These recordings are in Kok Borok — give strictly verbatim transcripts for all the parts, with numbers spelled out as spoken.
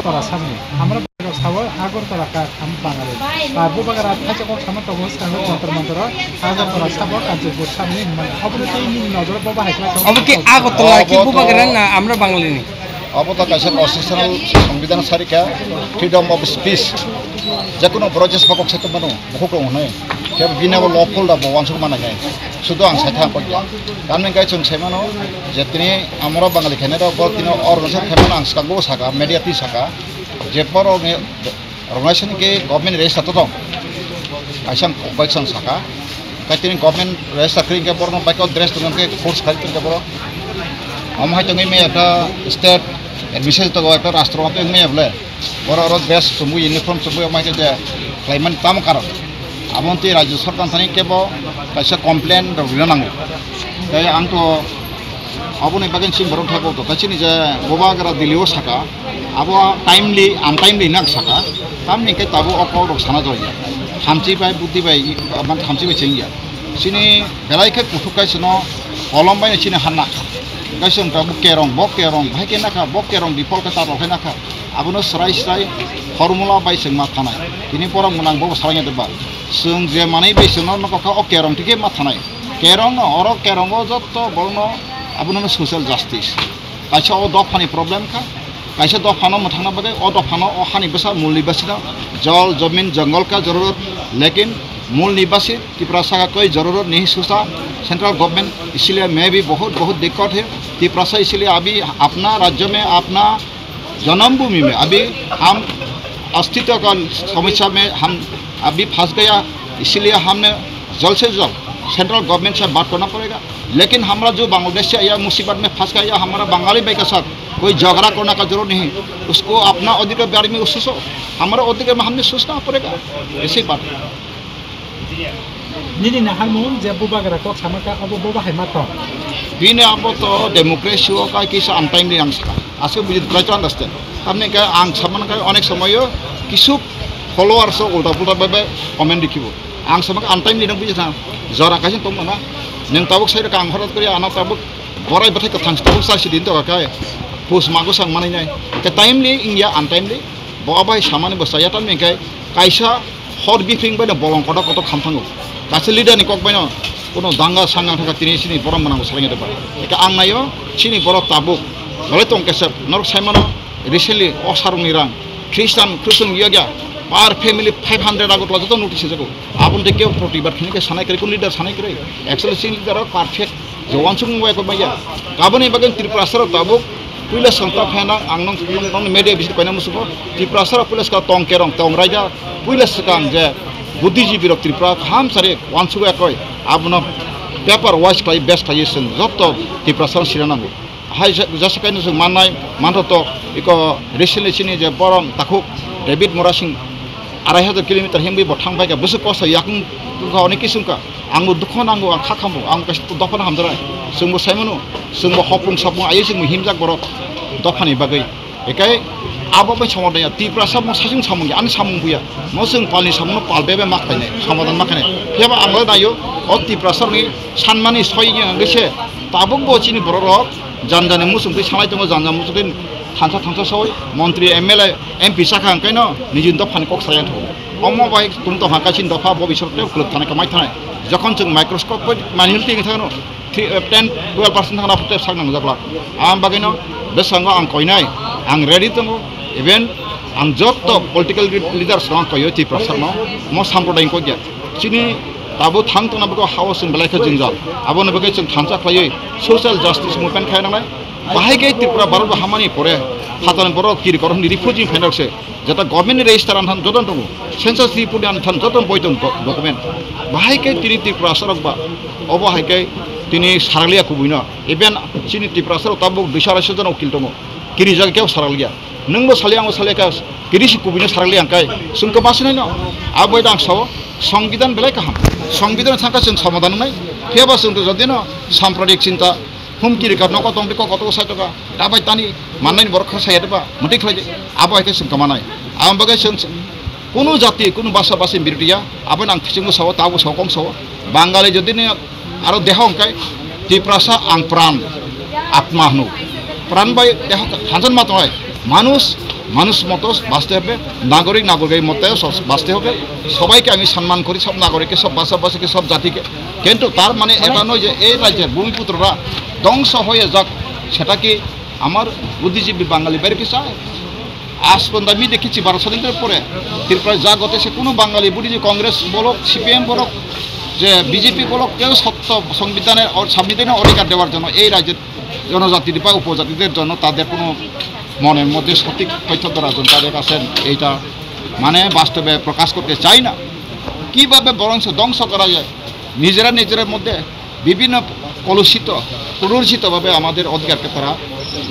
Tora samni. Amra bagra sawa Agartala ka kham bangare. Ar bo bagra thacha kok sama togo skango Jantar Mantar o Agartala sabo Kanchanpur samni hwnmani. Obono tei nini nojoro bo bahai khlai tongo. Obo ki Agartala ki bo bagra na amra Bangali ni? Obo to kaisa constitutional, Songbidan sarika, freedom of speech. Jekono borok jesba kok sai tongmano, bukhuk rok hwnwi. Kebo bini abo lawful da bo uansuk mana khe. Sudu ang sai thang kok ya. Tamni khe chwng sai mano je tini amra Bangali khainai rok bo tini organization khaimano ang swkango saka, media twi saka. Je borok ni organization ni khe government register to tong. Kaisa ang kok bai chwng saka. Kaitini government register kri khe borok no bai kok dress tong khe force khai tong khe borok. Omo hai tongwi maya ta state admission to ekta rastro to maya bole. Borok oro dress chumui uniform chumui omo hai khe je khlaimani tamo karon. Abo tei rajyo sarkar thani kebo kaisa complain rok rina nango. Tei ang to aboni bagwi chini borok thago to kaisa ni je bubagra Delhi o saka. Abo timely, untimely hinwi ang saka. Tamni hwnkhe tabuk o kokrok sana jai ya. Hamchi bai, buddhi bai, i, man hamchi bai cheng ya. Chini belai khe kuthuk kai sino kolom bai no chini ha nakha. Kaisa wng tabuk kerong, bo kerong, bahai khe nakha, bo kerong bipol khe ta rok khe nakha. Abono srai srai formula bai chwng ma thanai. Tini borok mwnang bo salai ya de ba. Chwng je manwi bai chwngno nokha o kerong tikhe ma thanai. Kerong no, oro kerong o jotto borok no abono social justice. Kaisa o dophani problem kha, kaisa dophano mwthangna bagwi o dophano o hani bwsa mul nibasino jol, jomin, jongol ka jororot, lekin mul nibasi Tiprasa ka koi jororot nahi socha, central government isliye maybe bahut bahut dikkot hai, Tiprasa isliye abhi apna rajya mein, apna janam bhumi mein abhi hum astitva ka samasya mein hum abhi phas gaya, isliye humne jal se jal central government se baat karna padega. लेकिन हमरा जो बांग्लादेश से आया, मुसीबत में फंस गया, हमारा बंगाली भाई के साथ कोई झगड़ा करने का जरूरत नहीं, उसको अपना अधिकार के बारे में उसको, हमारा अधिकार में हमने सोचना पड़ेगा। ऐसी बात। Nini naharmung je bubagra kok sama kha, abo bo bahai ma tong? Bini abo to democracy o kai kisa untimely ang saka. Aswk buji try to understand. Tamni khe ang samani khe onek somoyo kisuk followers o ulta pulta bai bai comment rikhibo. Ang sama khe untimely no buji thang. Jora kaisa tong mano. Nwng tabuk sai rwkha ang horat kori ano tabuk borai bwthai kwthang tabuk chai sidi to kha. Pus mago sang manai nai. Khe timely wngya untimely. Bo abai samani bo chaya tamni khe kaisa hor bifring bai no bolong kotor kotor kham thango. Kaisa leader ni kok bai no kuno danga sanga thangkha tini sini borom manang salai de ba. Eka ang nayo sini borok tabuk. Bolai tong kesep norok sai mano recently o sarung ni rang. Christian Christian yoga per family five hundred Agartala joto notice jago. Abon de keu protibad khini ke sanai kre kun leader sanai kre. Actually sini leader perfect. Jowan sung mo ekor maya. Kaboni bagen Tripura sarok tabuk. Puila santa phena ang nong nong media bisit paina musuko. Tripura sarok puila ska tong kerong tong raja. Puila skang je buddhijibirok Tripura kaham sari wansugo ekoi. Abono paper wise khlai best khlai sung jotto Tripura sarok sira nango. Hai ja-, jasa kaino sung mannai manthoto iko recently chini je borom takhuk David Murasing arai hajar kilometer himwi bo thang bai ka bwswk kosto yakung tungkha onek kisung ka. Ang bo dukho nango, ang kha khambo, ang kaisa dophano hamjaknai. Chwngbo saimano, chwngbo hopung sapung aywi chwngbo himjak borok dophani bagwi. Ekai abo bai somodan ya, Tiprasa mo sasing samung ya, ani samung buya. Mo chwng palni samungno pal bebe ma khlainai, somodan ma khlainai. Phiyaba ang lai nayo, o Tiprasarokni sanmani soi wngya hwnkhe se, tabukbo chini bororok jani jani muchung twi sanai tongo, jani jani muchung twi thansa thansa soi, montri, M L A, M P chakha hwnkhe no nijini dophani kok sayan tho. Omo bai tum tongkha kaisa dopha bo bisor tei khuluk thani kwmai thanai. Jokhon chwng microscope bai manwi twi thangno, three, eh, ten, twelve percent thangna phutai sak nang jakla. Am bagwino bwskango ang koinai, ang ready tongo, even ang jotto political leaders rok koyo Tiprasa no, mo samprodaying kok ya. Chini tabuk thang tongna bagwi hao chwng belai khe jwngjal. Aboni bagwi chwng thansa khlaiwi social justice movement khai nangnai. Bahai khe Tripura Bharat bo hamani pore phatarni borok kiri korokni refugee phainai rok se. Jeta government ni register ang than joto tongo, census report ang than joto boi tong do-, document. Bahai khe tini Tiprasa rok ba, obo hai khe tini sarakliya kubui no. Even chini Tiprasa rok tabuk duiso arai so jona ukil tongo. Kiri jaga kebo sarakliya. Nwng bo sali ang bo sali kha kiri si kubui no sarakliya ang kai. Chwng khe ma sinai no. Abo bai dang sao, Songbidan belai kaham. Songbidan thangkha chwng somadan wngnai. Phiya ba chwng to jodi no sampradik chinta Humki rika nogo tong tiko koto sai toka. Dabai tani mannai borok kha saya deba. Mati khlai abo hai khe chwng kamanai. Ang bagwi chwng kunu jati kunu basa basi birdiya. Abo nang thichingo sao tabo sao kong sao. Bangali jodi ni aro deha hwnkhe Tiprasa ang pran atma hwno. Pran bai deha hanjan ma tongnai. Manush মানুষ মতো বাঁচতে হবে, নাগরিক নাগরিকের মতো সব বাঁচতে হবে। সবাইকে আমি সম্মান করি, সব নাগরিককে, সব ভাষাভাষীকে, সব জাতিকে। কিন্তু তার মানে এটা নয় যে এই রাজ্যের ভূমিপুত্ররা ধ্বংস হয়ে যাক, সেটা কি আমার বুদ্ধিজীবী বাঙালি বের কি চায়? আজ পর্যন্ত আমি দেখেছি বারো স্বাধীনতার পরে ত্রিপুরায় যা ঘটেছে, কোনো বাঙালি বুদ্ধিজীবী, কংগ্রেস বলুক, সিপিএম বলুক, যে বিজেপি বলুক, কেউ সত্য সংবিধানের অ-, সাংবিধানিক অধিকার দেওয়ার জন্য এই রাজ্যের জনজাতি বা উপজাতিদের জন্য তাদের কোনো মনের মধ্যে সঠিক তথ্য ধরার জন্য তাদের কাছে এইটা মানে বাস্তবে প্রকাশ করতে চায় না। কীভাবে বরঞ্চ ধ্বংস করা যায়, নিজেরা নিজেদের মধ্যে বিভিন্ন কলুষিত, প্ররোচিতভাবে আমাদের অধিকারকে তারা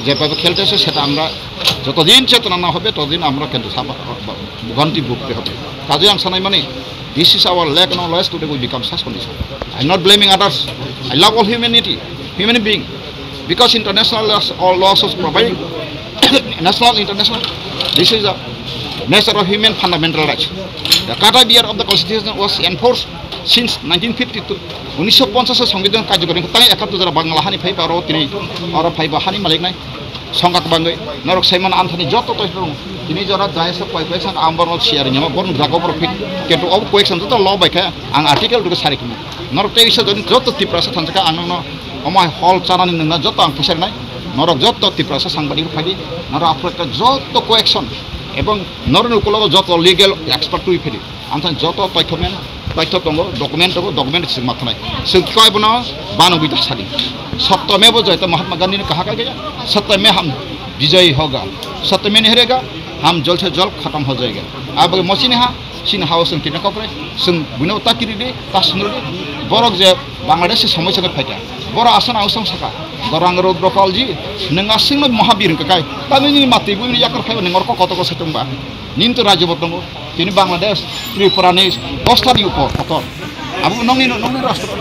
যেভাবে খেলতেছে, সেটা আমরা যতদিন চেতনা না হবে, ততদিন আমরা কিন্তু সাবা-, ভোগান্তি ভুগতে হবে। কাজে আনসানাই মানে, this is our lack of knowledge, today we become such condition. I am not blaming others. I love all humanity, human being, because international laws, all laws is providing, national, international, this is the nature of human fundamental rights. The Carta Bearer of the Constitution was enforced since nineteen fifty-two, উনিশশো পঞ্চাশ সংবিধান কার্যকরী, তাই একাত্তর যারা বাংলা হানি ফাইবা আরো তিনি আরো ফাইবা হানি মালিক নাই সংখ্যা বাঙ্গই নরক সাইমান আনথানি যত তথ্য দং। Tini jora jai se koi koi san ang borno share nyama borno jago borok fit, ketu ob koi san joto lo bai khe ang article dugo sari kimo. Norok tei isa jodi joto Tiprasa thansa khe ang no omo hall chanani nungna joto ang pisa nai. Norok joto Tiprasa sangbadik phai di. Norok aphro joto question ebong norok ni ukulogo joto legal expert twi phai di. Ang thani joto paithomen, paitho tongo, document tongo, document sing ma thanai. Sing koi bono bano bita sadi. Satya meva jayate Mahatma Gandhi ni kaha ka gaya, satya me ham vijay hoga, satya me nahi rega, ham jal se jal khatam ho jayega. Abo mochini ha, sini hao sing tina kokre, sing buino takiri de, tas nuri de, borok je Bangladesh se somoi sange phaika. Boro asana usang saka, Gorang Rudra Pal ji, neng asing no Mahabir kakai, tamini mati buini yakar phaiba nengor ko koto ko setung ba. Nintu rajyo bo tongo. Tini Bangladesh, Tripura ni dosta ni upor kotor. Abo nongni, nongni rashtra.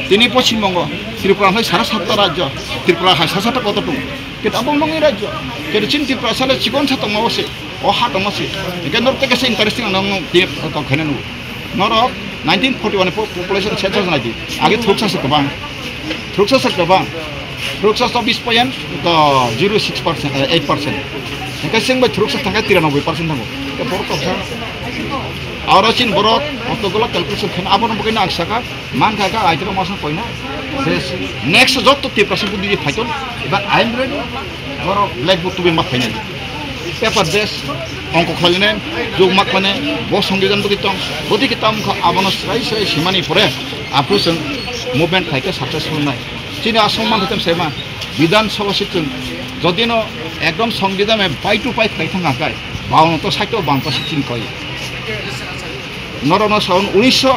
Tini Poschim Bongo, Tripura hai sara satta rajyo, Tripura hai sara satta kotor tongo. Kit abo nongni rajyo. Kit chin Tripura sale chikon sa tongo se, o ha tongo se. Ike nor teke se interesting nong nong tini to khene nu. Norok nineteen forty-one po-, population census nai di. Age thuksa se kwbang. Thuksa se kwbang. Thuksa chobbish point zero six percent, eh, eight percent. Hingke sing bai thuksa thangke tiranoboi percent thango. Ke borok toksa. Aro chin borok, otogola calculation khen abono bwkhaino ang saka, man kha kha aitro masa koina. Next jotto Tiprasa budi phaiton, but I am ready. Borok blackboard tubi ma phainai. Paper base, ongko khlainai, jog mak mane, bo songbidhan bwtwi tong, bwtwi kitab wngkha abono swrai swrai simani pore, aphuru chwng movement khaikhe successful nai. Chini aswk man khe tei swima, Bidhan Sabha se chwng jodino ekdom songbidhan bai to bai khlai thang kha kai, baono to sait o bang to se chini koi. Norokno saun unisho,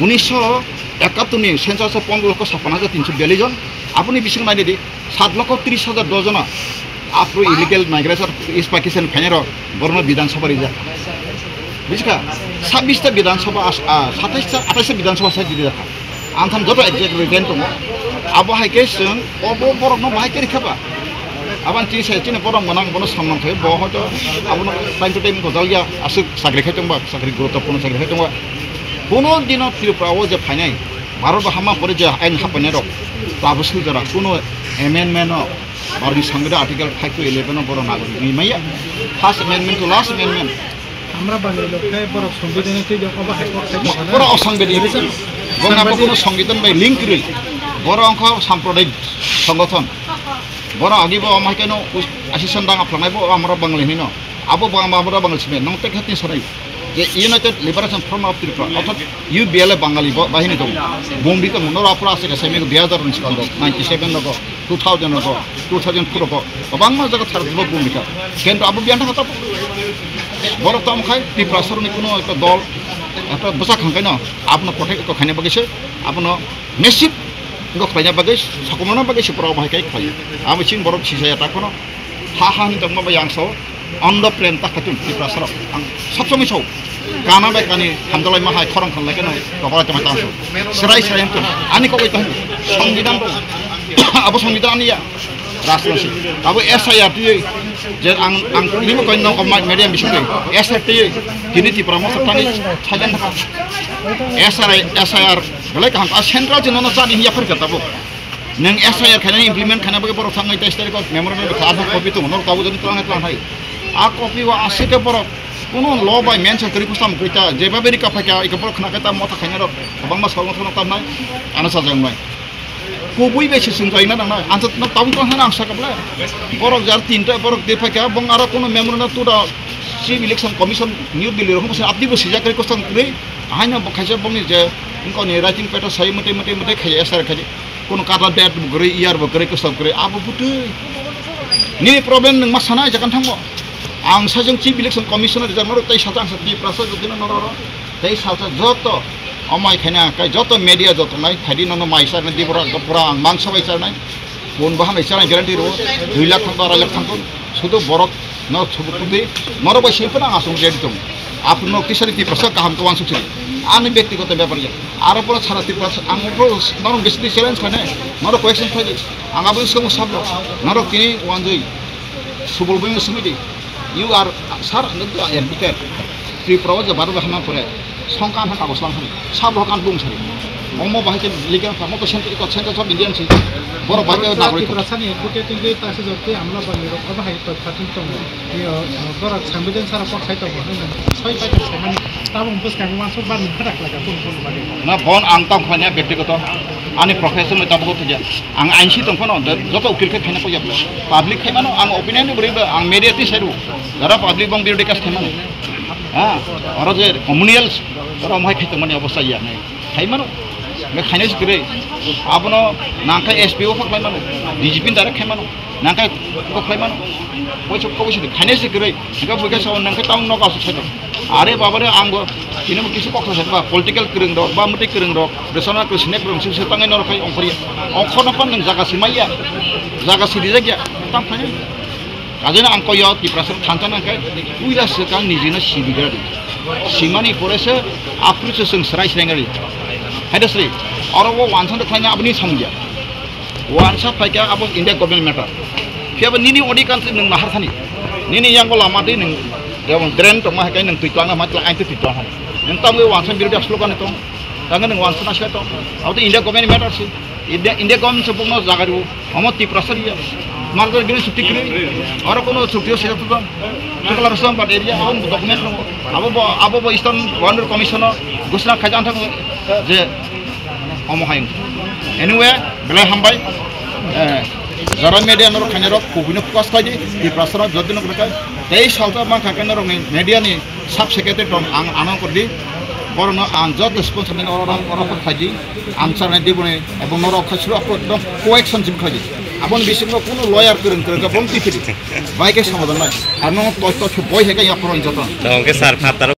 unisho ekattor ni census o pondro lokho sappan hajar tinso biyallis jon, aboni bising nai di, sat lokho tris hajar dos jona. Aphuru illegal migration East Pakistan phainai rok borokno Bidhan Sabha rijak. Bujikha? Sabbish ta Bidhan Sabha as-, ah, satais ta, atais ta Bidhan Sabha sai rijak. Ang tham joto exact reason tongo. Abo hai khe chwng obo borokno bahai khe rikha ba. Abang chini sai chini borok gwnang bono samnang thai bo hoito abono time to time gojal ya aswk chakri khai tongba, chakri guruttopurno chakri khai tongba. Bono dino Tripura o je phainai Bharat bo hama pore je ain hapainai rok tabuk sujara kuno amendment no Bharatni Sangbidan Article five to eleven o borok nagorik ni maya. First amendment to last amendment. Amra bangwi lok khe borok Sangbidan twi de obo hai kok khai tongkha na. Pura osangbidan. Borok abo Sangbidan. Kuno Sangbidan bai link kwrwi. Borok wngkha samprodaik songothon. Borok agi bo amai keno us-, asison dang aplanai bo amra bangwi hino. Abo bo amra bangwi sime. Nong tek hati sanai. Je United Liberation Front of Tripura, orthat U B L A Bangali bo-, bahini tongo. Bumbi tongo, norok aphuru aswk kaisa mego dui hazar ni swkango, ninety seven rogo, two thousand rogo, two thousand four rogo, kwbangma jaga thar bo bumbi kha. Kento abo biyang thangkha tabuk. Borok tamo khai Tiprasa rokni kuno ekta dol, ekta bwsa khangkaino, abono protect khaina bagwi se, abono massive wngkha khlaina bagwi, sokomorna bagwi se borok bahai khai khlai. Abo chini borok sisaya ta kheno. Ha ha ni tongma bai ang so, ondo pren ta khatung Tiprasa rok. Ang sob somoi so, kana bai kani hamdalai ma hai khorang khan lai keno, tokora tongma tang so. Serai serai tong, ani kok bai tong, songbidhan tong. Abo songbidhan ani ya, rajnasi. Abo S I R twi, je ang, ang limo koi no, ma-, media bising twi, S I R twi, tini Tipra mo satani sajan thaka. S R I, S I R, belai kaham, a central je nono chani hiya phar kata bo. Neng S I R khainani implement khaina bagwi borok thangwi teis tarikh o memorandum rwkha, aswk copy tongo, norok tabuk jani twlang hai twlang hai. A copy o aswk khe borok kuno law bai mention kwrwi kusam kwrwi ta, jeba beri kaphai kha, iko borok khna khe ta motha khaina rok kwbangma sal motha no tamnai, ano sajak nai. Kubui bai se chwng jaina nangnai, ang tabuk tong hwnna ang sakha bwle. Borok jar tinta borok de phai kha, bong aro kuno memorandum tu da Chief Election Commission New Delhi rok bwse abdi bo sijak kwrwi kusam kwrwi, haino bo khaisa bongni je wngkoni writing paper sai mwtai mwtai mwtai khai S R khai. Kono kata date bo kwrwi, year bo kwrwi, kwcham kwrwi, abo bwtwi. Nini problem nwng ma sana, jagan thangbo. Ang sajwng Chief Election Commissioner rijak norok tei sacha ang sa Tiprasa jotino norok oro. Tei sacha joto omai khaina kai joto media joto nai phaidi nono mai sarnai dibora pura ang mangsa bai sarnai. Bon baham bai sarnai guarantee ro. Dui lakh thangko, arai lakh thangko. Sudu borok no thubuk twi, norok bai simi phano ang aswk ready tongo. Aphuru nok tisari Tiprasa kaham kwbang suk sini. Ani byaktigoto bepar ya. Aro pura sara Tiprasa ang pura norok bisi di challenge khane. Norok question khlai di. Ang abo swngmo sablo. Norok tini wanjui. Subul bai swngwi di. You are, sir, ang to advocate. Tripura o je baro bahana pore. Songkha han kago slang han. Sabo kan bung sari. Omo bahai ke legal ka mo to center ko center of Indian si. Boro bahai ke nagorik. Tiprasa ni advocate ni ta se jote amla bang ro ko bahai to phatin tong. Yo, boro sambidan sara ko khai to bo. Soi pai to sai mani. Tabung bus ka wan so ban pharak laga kun kun bani. Na bon ang tong khanya byaktigoto. Ani profession ni tabuk to ja. Ang ain si tong phano joto ukil khe khaina ko ya. Public khai mano ang opinion ni bri ang media ti sai ru. Jara public bong birdi kas khai mano. Ha, oro je communal, oro mohai khai tongmani obostha ya nai. Khai mano. Me khainai se kwrwi. Abono nangkhe S P O phok khai mano. D G P ni direct khai mano. Nangkhe phok khai mano. Poisa, poisa khainai se kwrwi. Nangkhe buikhe sao nangkhe town nok asu khai mano. Are baba re ang bo tini bo kisi koksa sakha political kwrwng rok ba mwtwi kwrwng rok, resona kwrwng sinek kwrwng sing se tangai norok khai ongkhorya. Ongkhorno pan nwng jaga simaiya. Jaga sidi jakya. Tam khai. Kajeno ang koyo Tiprasa thangcha nang khe, puila swkang nijino sibigra di. Simani pore se aphuru se chwng srai srai ngari. Haida sri, oro o wansa de khlaina aboni samungya. Wansa phaikha abo India government matter. Phiya bo nini odi country nwng nahar thani. Nini yango lama de nwng jemon drain tongma hai khe nwng twi twlangna ma twlang ain twi twlang thani. Nwng tamwi wansa biroda slogan tong. Tangwi nwng wansa na sila tong. Abo de India government matter si. India, India government se bokno jaga rw. Omo Tiprasa area. Margar gini chukti kiri. Oro kono chukti o sila tudo. Chukla Islamabad area abo document no. Abo bo, abo bo Eastern Boundary Commission o gosna khaja anthang je omo hain. Anyway, belai hambai. Eh, jara media norok khaina rok kubui no focus khlai di. Tiprasa rok jodi no khlai. Tei salta ma kha khaina rok ni media ni sub secretary tong ang ano kordi. Borok no ang joto sponsor ni oro oro khlai di. Ang charnai diboni ebong norok khai suru ako ekdom co-action sim khlai di. Aboni bisingo kuno lawyer kwrwng kwrwng ka bom tiphiri. Bai khe somadan nai. Ano toi toi boi hai khe yapron joto. Tong khe sir phatar